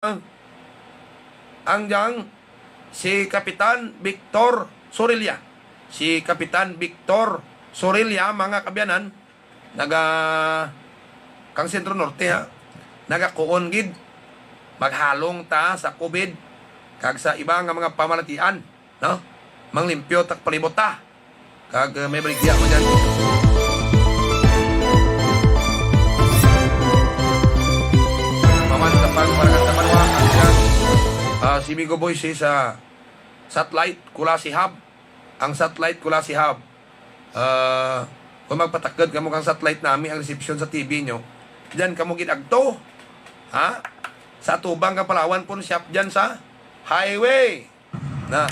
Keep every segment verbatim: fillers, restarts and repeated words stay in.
ang dyang si Kapitan Victor Sorilla. Si Kapitan Victor Sorilla, mga kaabyanan, naga kang Centro Norte, ha. Nagakuon gid, maghalong ta sa COVID, kag sa iba nga mga pamalatian, no? Manglimpyo ta ka palibot ta. Kag, eh, may baligya mo dyan. Maman sa pagparagat sa banwa, ang dyan, ah, si Migo Boy si sa Satellite Culasi Hub. Ang Satellite Culasi Hub. Ah, kon magpatakod kamo kang satellite nami ang resepsyon sa T V nyo. Dyan kamo gid agto. Ha? Sa atubang kang Palawan Pawnshop dyan sa highway. Na.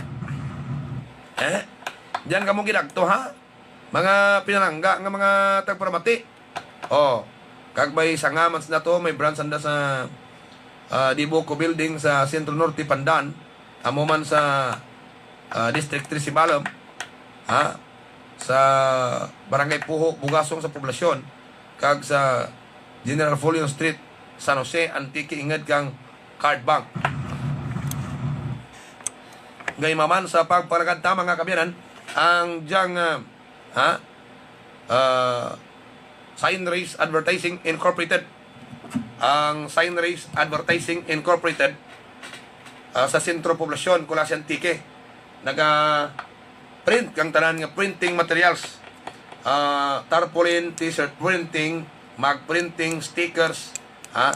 Eh? Dyan kamo gid agto, ha? Mga pinalangga nga mga tagparamati. O, kag may sanga man sanda to, may branch sanda sa, ah, Dibuco Building sa Centro Norte, Pandan. Amo man sa, ah, District three Sibalom. Ha? Sa Barangay Puho, Bugasong sa Poblacion. Kag sa General Fullon Street, San Jose, Antique, ingud kang Card Bank. Gaimaw man sa pagpalagad ta, mga kaabyanan, ang dyang, ah, ha? Ah, Sign Race Advertising Incorporated. Ang Sign Race Advertising Incorporated, ah, sa Centro Poblacion, Culasi, Antique. Naga-print kang tanan nga printing materials. Ah, tarpaulin, t-shirt printing, mug printing, stickers, ha?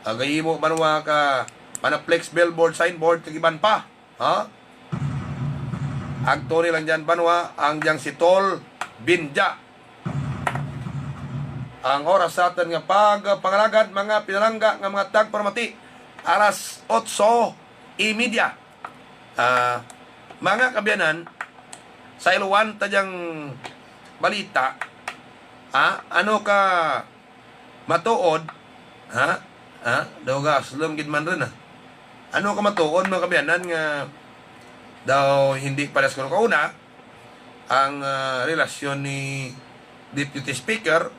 Ah, gahimo banwa ka panaflex, billboard, signboard, kag iban pa. Ha? Agto ni lang dyan banwa, ang dyang si Tol Binja. Ang oras sa atun nga pagpangalagad, mga pinalangga nga mga tagparamati, alas otso y media. Ah, mga kaabyanan, sayluan ta dyang balita. Ha? Ano ka matuod, ha? Ha? Daw gaaslum gid man run, ha? Ano ka matuod, mga kaabyanan, nga daw hindi parehas kuno kauna ang, ah, relasyon ni Deputy Speaker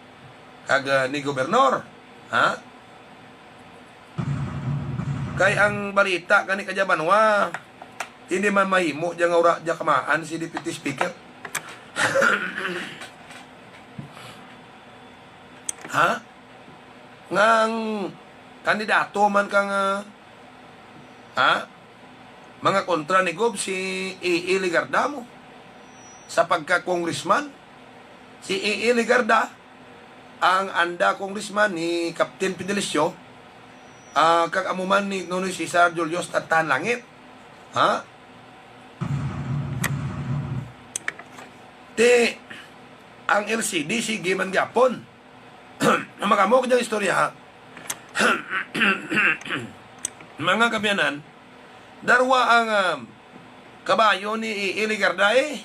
kag, ah, ni Gobernor, ha? Kay ang balita gani kadya banwa, hindi man mahimo dya nga wara dya kamaan si Deputy Speaker. Ha? Nga ang kandidato man kang, ah, ha? Mga kontra ni Gob si A A Legarda mo. Sa pagka-congressman, si A A Legarda, ang anda congressman ni Captain Fidelicio, ah, kag amo man ni Nonoy Cesar Julius Tatahan Langit. Ha? Ti, ang L C D, sige man gyapon. Makamok dyang istorya, ha? Mga kaabyanan, darwa ang, ah, kabayo ni A A Legarda, eh.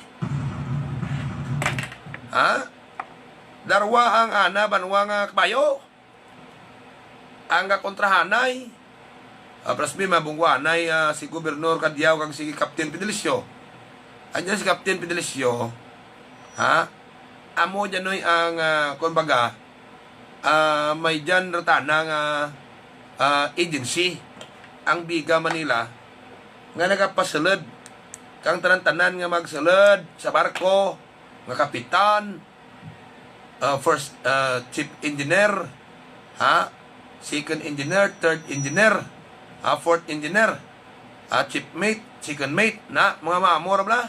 Ha? Darwa ang ana banwa nga kabayo. Ang gakontrahanay. Ah, plasmi mabungguanay, ah, si Gobernor Cadiao kag si Captain Fidelicio. Andyan si Captain Fidelicio. Ha? Amo dyan, noy, ang, ah, kumbaga, ah, may dyan run tana nga, ah, agency ang Biga Manila nga nagapasulud kang tanan-tanan nga magsulud sa barko, nga kapitan, ah, first, ah, chief engineer, ha? Second engineer, third engineer, ah, fourth engineer, ah, chief mate, second mate, na, mga maamo ra bala.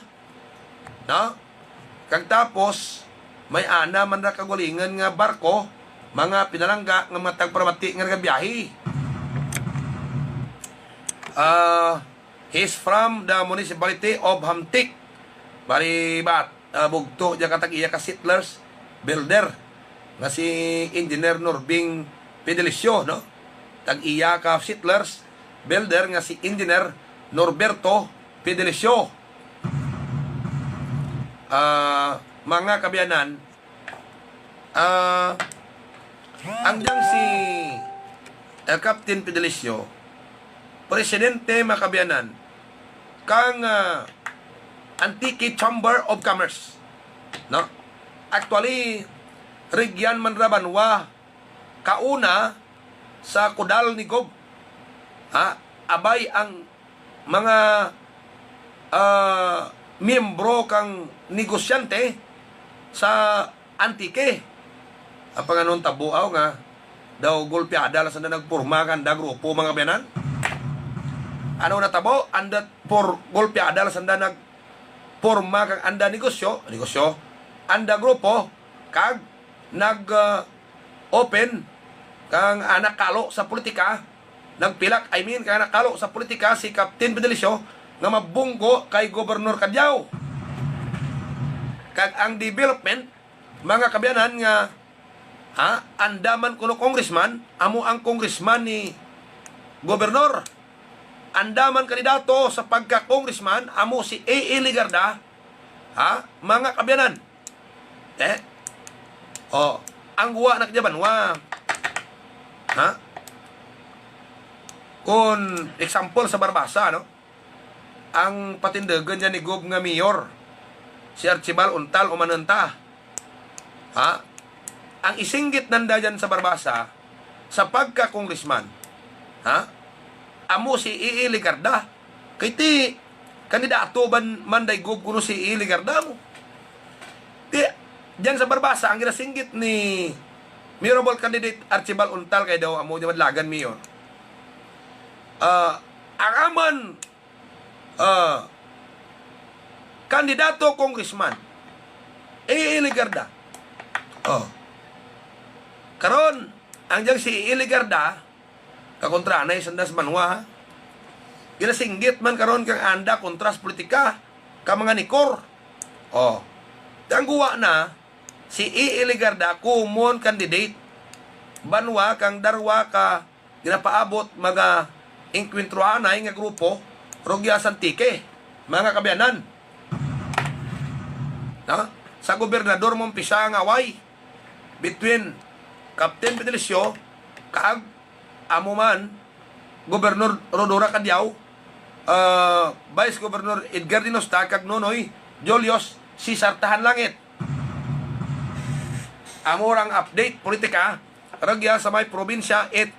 No? Kag tapos, may ana man ra kaugalingun nga barko, mga pinalangga nga mga tagparamati nga nagabiyahe. Ah, he's from the municipality of Hamtic. Bali bat-, ah, bugto dya ka tag-iya ka Settlers Builder, nga si Engineer Norbing Fidelicio, no? Tag-iya ka Settlers Builder nga si Engineer Norberto Fidelicio. Ah, mga kaabyanan, ah, ang dyang si, eh, Captain Fidelicio, presidente, mga kaabyanan, kang, ah, Antique Chamber of Commerce, no? Actually, rugyan man ra banwa kauna sa kudal ni Gob. Ha? Abay ang mga, ah, miyembro kang negosyante sa Antique. Ang panganon tabo aw nga daw golpeada lang sanda nagporma kang anda grupo, mga kaabyanan. Ano natabo? Anda por-, golpeada lang sanda nagporma kang anda negosyo, negosyo, anda grupo, kag nag, ah, open kang, ah, nakalo sa politika, nagpilak, I mean, kang nakalo sa politika si Captain Fidelicio nga mabungko kay Gobernador Cadiao. Kag ang development, mga kaabyanan, nga, ha, anda man kuno congressman, amo ang congressman ni Gobernador. Anda man kandidato sa pagka-congressman, amo si A A Legarda, ha, mga kaabyanan. Eh? O, ang guwa na kadya banwa. Ha? Kon example sa Barbaza, no? Ang patindugan dyan ni Gob nga mayor, si Archibald Untal, umanun ta. Ha? Ang isinggit nanda dyan sa Barbaza, sa pagka-congressman, ha? Amo si A A Legarda. Kay ti, kandidato ban man day Gob kuno si A A Legarda mo. Ti, dyan sa Barbaza, ang ginasinggit ni mayorable candidate Archibald Untal kay daw amo dyan madlagan mayor. Ah, ang amun, ah, kandidato congressman, A A Legarda. O. Karon, ang dyang si A A Legarda, kakontra anay sanda sa banwa, ha? Ginasinggit man karon kang anda kontra sa politika, kang mga Nicor. O. Ti ang guwa na, si A A Legarda, common candidate. Banwa kang darwa ka ginapaabot mga engkwentro anay nga grupo, rugya sa Antique, mga kaabyanan. No? Sa gobernador maumpisa ang away between Captain Fidelicio kag amo man Gobernador Rhodora Cadiao, ah, Vice Governor Edgar Denosta kag Nonoy Julius Cesar Tahanlangit. Amo ra ang update politika rugya sa may probinsya it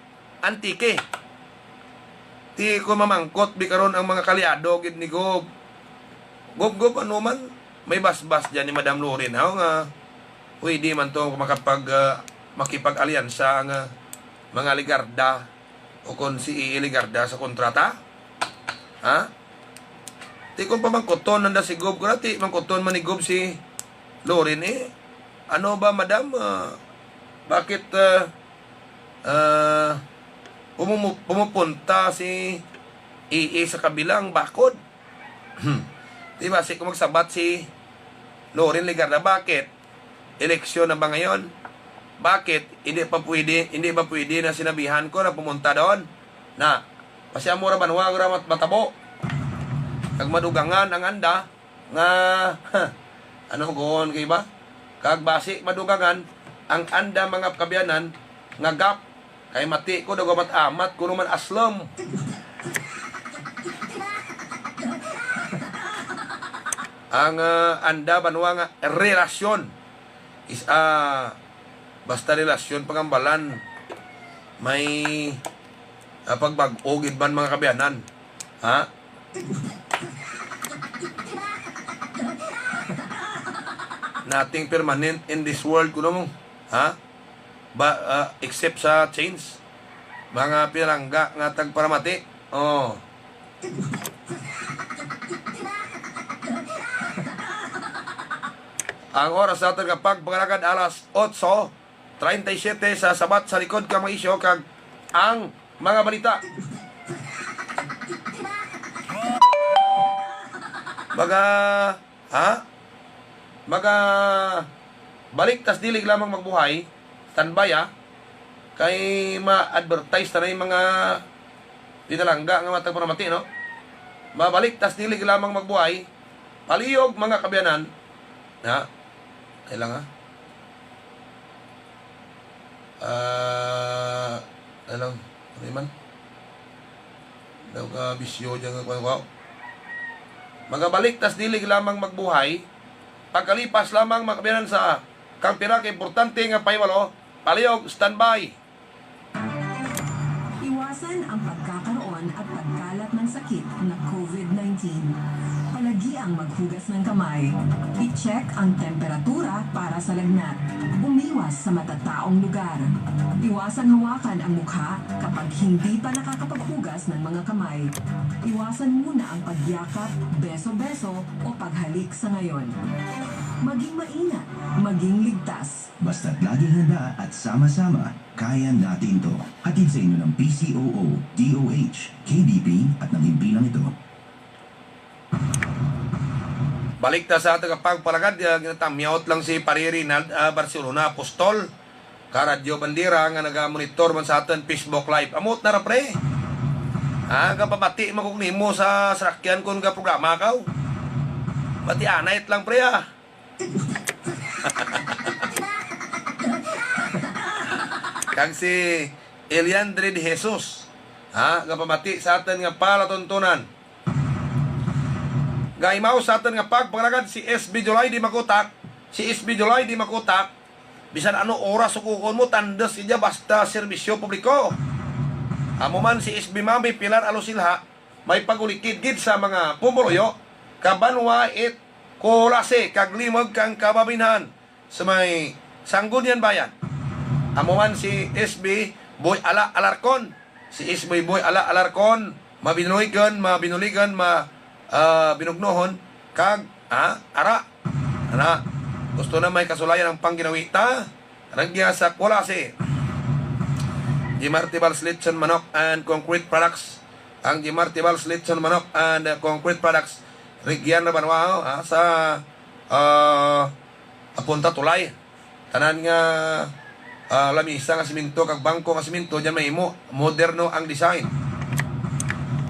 Antique. Ti kon mamangkot bi karon ang mga kaalyado gid ni Gob. Gob, Gob, ano man, may basbas dyan ni Madam Loren, haw, nga pwede man to makapag-, ah, makipag-alyansa ang, ah, mga Legarda o kon si A A Legarda sa kontra ta? Ha? Ti kon pamangkoton nanda si Gob, kon ti mangkoton man ni Gob si Loren, eh. Ano ba, madam? Ah, bakit, ah, ah, pumumu-, pumupunta si A A sa kabilang bakod? Hmm. Ti basi kon magsabat si Loren Legarda, bakit? Eleksyon na ba ngayon? Bakit? Hindi pa pwede, hindi ba pwede na sinabihan ko na pumunta doon? Na, basi amo ra banwa ra mat-, matabo. Kag madugangan ang anda nga, ano kon kay ba? Kag basi madugangan ang anda mga kaabyanan nga gap. Kay mati ko, daw gamat-amat kuno man aslom. Ang, ah, anda banwa nga relasyon is, ah, basta relasyon pangambalan may, ah, pagbag-o gid man mga kaabyanan. Ha? Nothing permanent in this world, kuno mo. Ha? Ba, ah, except sa change. Mga pinalangga nga tagparamati. O. Ang oras natun nga pagpangalagad alas otso treinta y siete sa Sabat sa Likod kang mga Isyu kag ang mga balita. Mga, ha? Mga balik tas dili lamang magbuhay, standby, ha? Kay ma-advertise ta na yung mga pinalangga nga matag paramati, no? Mabalik tas dili lamang magbuhay, palihog mga kaabyanan, ha? Ay lang, ha? Ah, ano, ano man? Daw ka bisyo dyan nga kuwan, kuwan. Magabalik tas dili lamang magbuhay, pagkalipas lamang mga kaabyanan sa kang pira ka importante nga pahibalo, palihog, standby. Iwasan ang pagkakaroon Mansakit na COVID nineteen. Palagiang maghugas ng kamay. I-check ang temperatura para sa lagnat. Umiwas sa matataong lugar. Iwasang hawakan ang mukha kapag hindi pa nakakapaghugas ng mga kamay. Iwasan muna ang pagyakap, beso-beso o paghalik sa ngayon. Maging maingat, maging ligtas. Basta't laging handa at sama-sama, kaya natin 'to. Hatid sa inyo ng P C O O, D O H, K D P at ng himpilang ito. Balik ta sa atun nga pagpalagad, ah, ginatamyaw ta lang si Pare Rinald, ah, Barcelona Apostol, ka Radyo Bandera nga nagamonitor man sa atun Facebook Live. Ambot na ra, pre. Ah, gapamati man ko kanimo sa sarakyan kon gaprograma kaw. Batianay ta lang, pre, ah. Kag si Eliandre de Jesus, ha, gapamati sa atun nga palatuntunan. Gaimaw sa atun nga pagpangalagad si S B July Di Makutak, si S B July Di Makutak, bisan ano oras sukuon mo, tandus gid dya basta serbisyo publiko. Amo man si S B Mami Pilar Alosilha, may pag-ulikid gid sa mga pumuluyo ka banwa it Culasi kag limug kang kababainhan sa may Sangguniang Bayan. Amo man si S B Boy Ala Alarcon. Si S B Boy Ala Alarcon, mabinuligan, mabinuligan, ma, ah, binugnohon, kag, ah, ara. Ana, gusto na may kasulayan ang pangginawi ta. Rugya sa Culasi. Jimartibals Lechon Manok and Concrete Products. Ang Jimartibals Lechon Manok and, uh, Concrete Products. Rugyan ra banwa, ha, sa, ah, apunta tulay. Tanan nga, ah, lamisa nga semento kag bangko nga semento, dyan mahimo. Moderno ang design.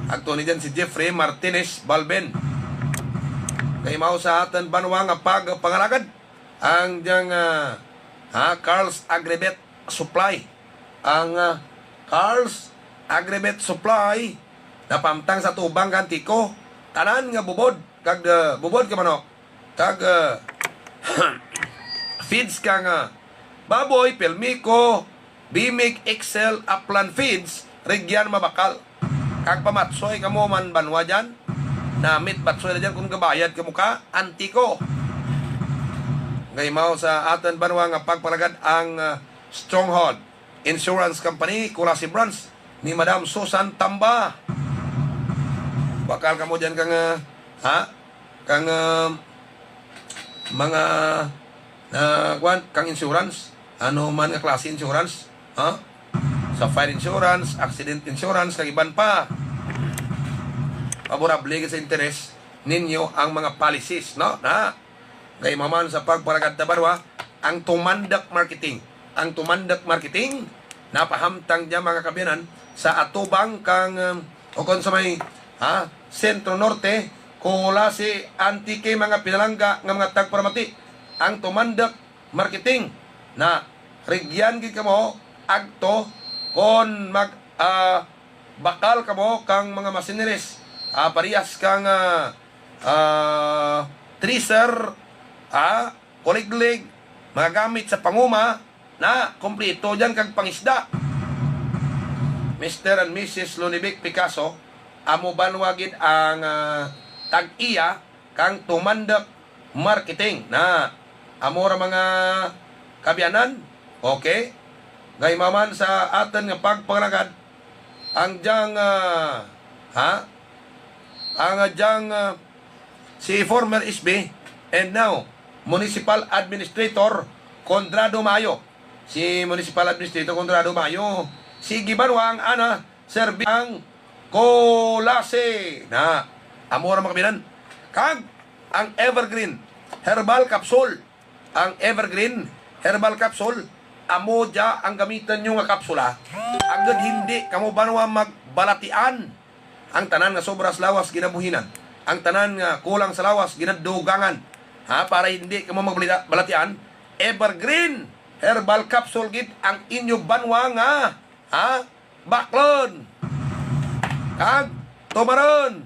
Agto ni dyan si Jeffrey Martinez Balben. Kaimaw sa atun banwa nga pagpangalagad. Ang dyang, ah, ha, Carl's Agrivet Supply. Ang, ah, Carl's Agrivet Supply, napahamtang sa atubang ka Antico. Tanan nga bubod, kag, ah, bubod ka manok. Kag, ah, feeds kang, ah, baboy, Pelmico, Bimig, Excel, Upland Feeds, rugyan mabakal. Kag pamatsoy kamo man banwa dyan. Namit patsoy ra dyan kon gabayad kamo ka Antico. Gaimaw sa atun banwa nga pagpangalagad ang, ah, Stronghold Insurance Company, Culasi Branch, ni Madam Susan Tamba. Bakal kamo dyan kang, ah, ha? Kang, ah, mga, ah, kuwan, kang insurance, ano man nga klase insurance, ha? Sa fire insurance, accident insurance, kag iban pa. Favorable gid sa interes ninyo ang mga policies, no? Na, gaimaw man sa pagpangalagad ta banwa, ang Tumandok Marketing. Ang Tumandok Marketing, napahamtang dya mga kaabyanan, sa atubang kang, um, ukon sa may, ha, Centro Norte, Culasi, Antique, mga pinalangga nga mga tagparamati. Ang Tumandok Marketing, na rugyan gid kamo agto kon mag, ah, bakal kamo kang mga machineries, ah, parehas kang, ah, ah, thresher, ah, kuliglig, mga gamit sa panguma, na kompleto dyan kag pangisda. Mister and Missus Lunivic Picasso, amo banwa gid ang, ah, tag-iya kang Tumandok Marketing. Na, amo ra mga kaabyanan. Okay. Gaimaw man sa atun nga pagpangalagad, ang dyang, ah, ha? Ang dyang, ah, si former S B and now Municipal Administrator Conrado Mayo. Si Municipal Administrator Conrado Mayo, sige banwa ang ana serbi ang Culasi. Na, amo ra mga kaabyanan. Kag ang Evergreen Herbal Capsule. Ang Evergreen Herbal Capsule, amo dya ang gamitun nyo nga kapsula. Agud hindi kamo banwa magbalatian. Ang tanan nga sobra sa lawas ginabuhinan. Ang tanan nga kulang sa lawas ginadugangan. Ha, para hindi kamo magbalita-, balatian, Evergreen Herbal Capsule gid ang inyo banwa nga, ha, baklun kag tumarun.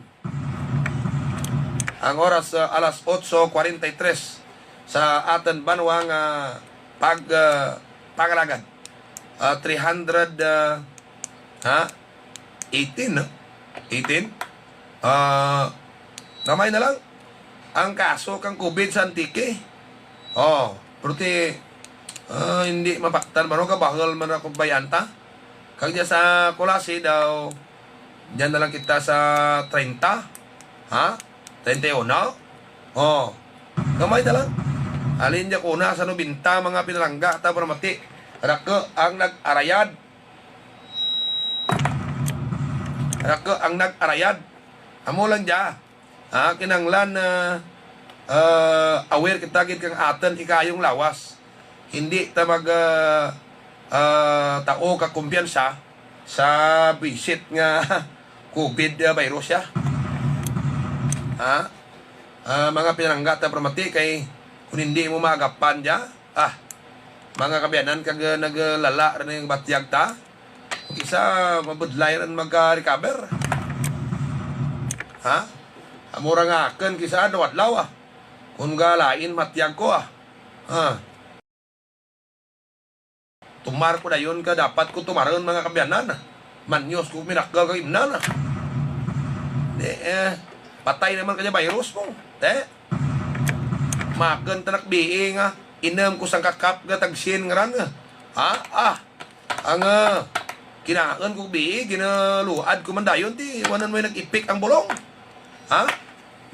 Ang oras, ah, alas otso kwarenta y tres sa atun banwa nga pag, ah, pangalagad. Ah, three hundred, ah, ha? Eighteen, no? Eighteen? Ah, gamay na lang ang kaso kang COVID sa Antique. O, pero ti, ah, indi mapaktan man, kabahul man ra kung bay-an ta. Kag dya sa Culasi daw, dyan na lang kita sa treinta. Ha? Treinta y uno? O. Gamay na lang. Halin dya kuna sa nobenta, mga pinalangga ta, paramati. Raku ang nag-arayad. Raku ang nag-arayad. Amo lang dya. Ha, kinahanglan, ah, ah, aware kita gid kang atun ikaayong lawas. Indi ta mag, ah, ah, tao ka kumpiyansa sa bwisit nga COVID, ah, virus dya. Ha? Ah, mga pinalangga ta, paramati, kay kun indi mo maagapan dya, ah, mga kaabyanan, kag naglala run ang batyag ta. Kis-a mabudlay run magka-recover. Ha? Amo ra nga akun, kis-a adlaw-adlaw, ah. Kun galain matyag ko, ah. Ha? Tumar ko dayon ka dapat ko tumarun, mga kaabyanan. Manyos ko mirakal kag imnan. Di, eh, patay na man kadya virus mo. Te? Makun ta na kag bii nga inum ko sangka cup nga tagsin ngaran nga. Ha? Ah. Ang, ah, kinaun ko bii, ginaluad ko man dayon ti, wanan may nag-ipik ang bulong. Ha?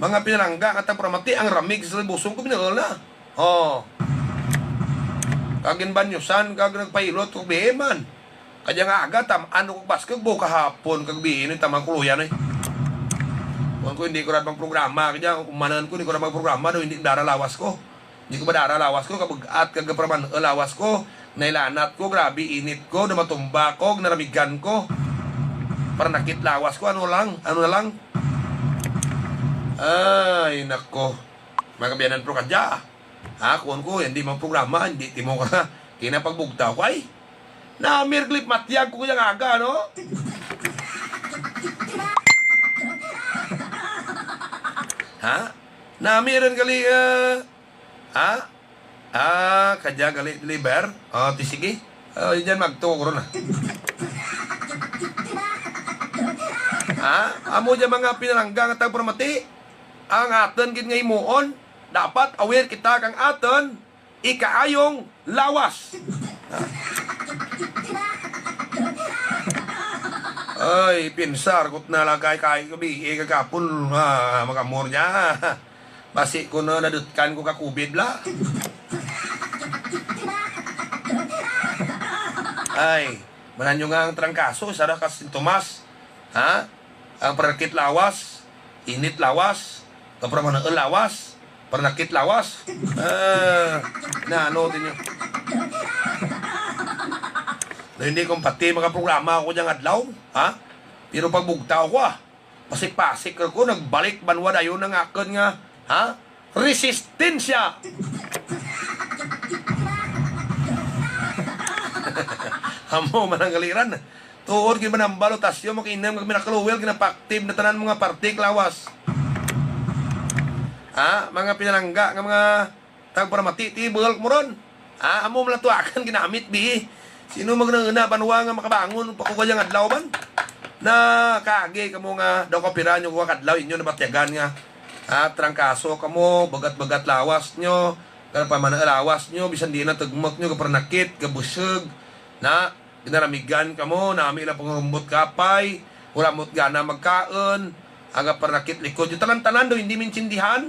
Mga pinalangga nga ta, paramati, ang ramig sa busong ko binuul na. O. Kag ginbanyusan, kag nagpahilot ko bii man. Kadya nga aga, tam-an ko baskug, bo, kahapon kag bii, no, tam-an ko luya, no, eh. Kuwan ko, indi ko rad magprograma, kadya, umanan ko, indi ko rad magprograma, no, indi madara lawas ko. Indi ko madara lawas ko, kabug-at, kag paraman-u lawas ko, nailanat ko, grabe init ko, namatumba ko, ginaramigan ko. Paranakit lawas ko, ano lang, ano na lang. Ay, nako. Mga kaabyanan, pero kadya. Ha, kuwan ko, indi magprograma, indi timo ka. Kinapagbugtaw ko, ay. Nami run gali matyag ko kadya nga aga, no? Ha? Nami run gali, eh, ha? Ah, kadya gali deliver. O, ti sige. O, dyan magtuo ko run, ah. Ha? Amo dyan mga pinalangga nga ta, paramati. Ang atun gid nga himuon, dapat aware kita kang atun ikaayong lawas. Ay, pinsar ko na lang kay, kay gabii, eh, kagapon, ah, mga amor dya. Basi ko na nadutkan ko ka COVID la. Ay, manan nyo nga ang trangkaso, sara ka sintomas. Ha? Ang paranakit lawas, init lawas, kaparaman-u lawas, paranakit lawas. Eh, na, ano, ti nyo. Na, indi ko pati makaprograma ako dyang adlaw, ha? Pero pagbugtaw ko, ah. Pasik-pasik ko, nagbalik banwa dayon ang akun nga, ha? Resistensya! Amo man ang gali ran. Tuod gid man ang balotasyon, makiinum kag miracle oil, ginapaktib na tanan mga parte ka lawas. Ha, mga pinalangga nga mga tagparamati, ti buhul ko mo ron. Ha, amo man lang tuakan ginamit, bi. Sin-o magnanghuna banwa nga makabangon pa ko kadyang adlaw man? Na kaagi kamo nga daw kapira nyo ko kadlaw inyo nabatyagan nga, ha, trangkaso kamo, bugat-bugat lawas nyo, kaparaman-u lawas nyo, bisan diin na tugmuk nyo, gaparanakit, gabusug, na, ginaramigan kamo, nami lang pangarumbot kaapay, wara mo't gana magkaun, gaparanakit likod nyo, tanan-tanan daw indi maintindihan.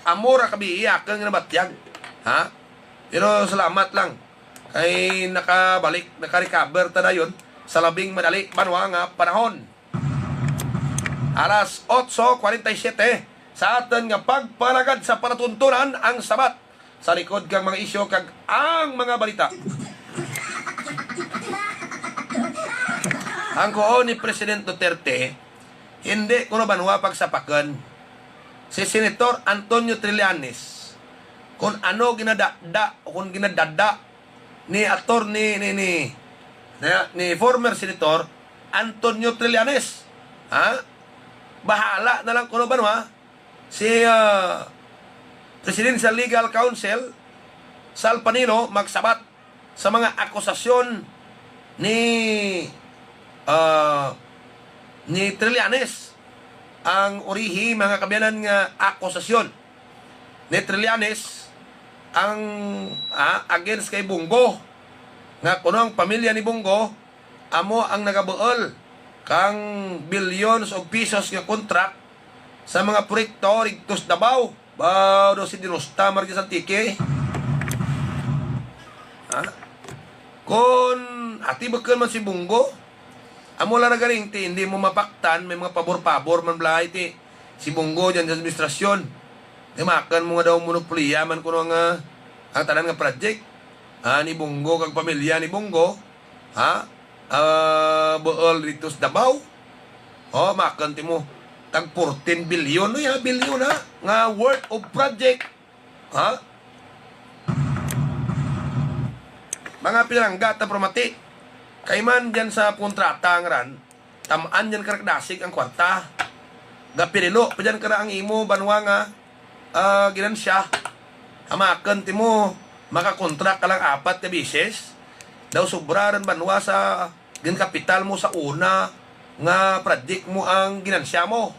Amo ra kabii akun nga nabatyag. Ha? Pero salamat lang. Kay nakabalik, naka-recover ta dayon sa labing madali banwa nga panahon. Alas otso kwarenta y siyete sa atun nga pagpangalagad sa palatuntunan ang sabat sa likod kang mga isyu kag ang mga balita. Ang kuon ni President Duterte, indi kuno banwa pagsapakun si Senator Antonio Trillanes kun ano ginadada o kun ginadada ni attorney ni, ni, ni, ni former Senator Antonio Trillanes. Ha? Bahala na lang kuno banwa si, ah, Presidential Legal Counsel Sal Panelo magsabat sa mga akusasyon ni ah, ni Trillanes ang urihi, mga kaabyanan, nga akusasyon ni Trillanes ang, ah, against kay Bong Go, nga kuno ang pamilya ni Bong Go amo ang nagabuul kang billions of pesos nga contract sa mga proyekto rugto sa Davao. Baw daw si Denosta man rugya sa Antique. Ha? Kon ati bukun man si Bong Go, amo lang nagaring ti indi mo mapaktan, may mga pabor-pabor man bala ti si Bong Go dyan sa administrasyon. Ti makun mo nga daw monopolya man kuno nga, ah, ang tanan nga project, ah, ni Bong Go kag pamilya ni Bong Go. Ha? Ah, buul rugto sa Davao. O, makun ti mo tag fourteen billion, o, ya, billion, ha? Nga worth of project. Ha? Mga pinalangga ta pamati. Kay man dyan sa kontrata ngaran, tam-an dyan kara kadasig ang kwarta. Gapirilo pa dyan kara ang imo banwa nga, ah, ginansya. Hamakun ti mo makakontrak ka lang apat ka beses. Daw sobra run banwa sa ginkapital mo sa una nga project mo ang ginansya mo.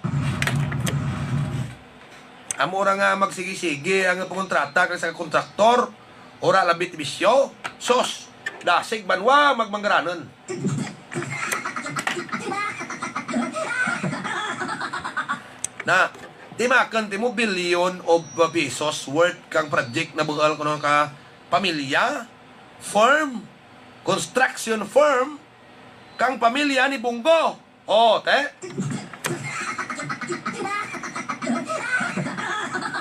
Amo ra nga magsigi-sigi ang pangontrata kang sangka kontraktor, wara labi ti bisyo, sus, dasig banwa magmanggaranun. Na, ti makun ti mo billion of pesos worth kang project nabuul kuno ka pamilya, firm, construction firm, kang pamilya ni Bong Go. O, te.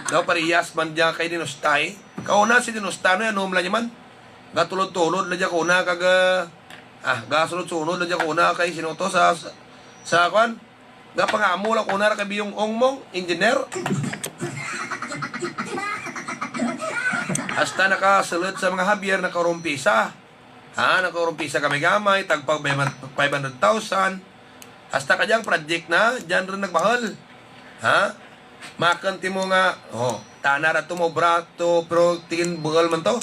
Daw parehas man dya kay Denosta. Kauna si Denosta, no, ano man lang dya man. Gatulod-tulod lang dya kauna kag, ah, gasunod-sunod lang dya kauna kay sin-o to sa, sa, sa kuan. Gapangamo lang kauna ra kay Bong Go, engineer. Hasta nakasulud sa mga Javier, nakaurumpisa. Ha, nakaurumpisa gamay-gamay, tagpa five hundred thousand. Hasta kadyang project na, dyan run nagbahul. Ha? Makun ti mo nga, o, tana ra to maobra to, pero ti ginbuul man to.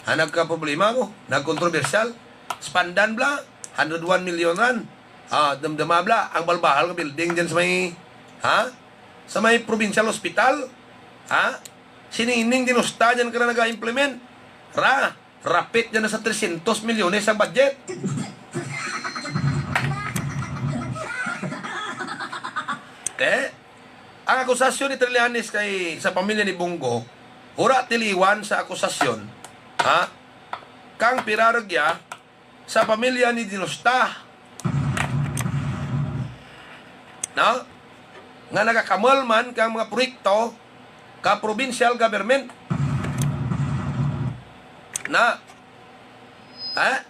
Ha, nagkaproblema mo, nagkontrobersyal. Sa Pandan bala, hundred one million run. Ha, dumduma bala, ang bahul-bahul nga building dyan sa may, ha? Sa may provincial hospital. Ha? Sining-ning Denosta dyan kara naga-implement. Ra. Rapit dyan na sa tresyentos milyones ang budget. Te, ang akusasyon ni Trillanes kay sa pamilya ni Bong Go, wara ti liwan sa akusasyon, ha? Kang pira rugya sa pamilya ni Denosta. No? Nga nagakamul man kang mga proyekto ka provincial government. Na. Ha?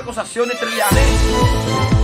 asociaciones entre lianeses.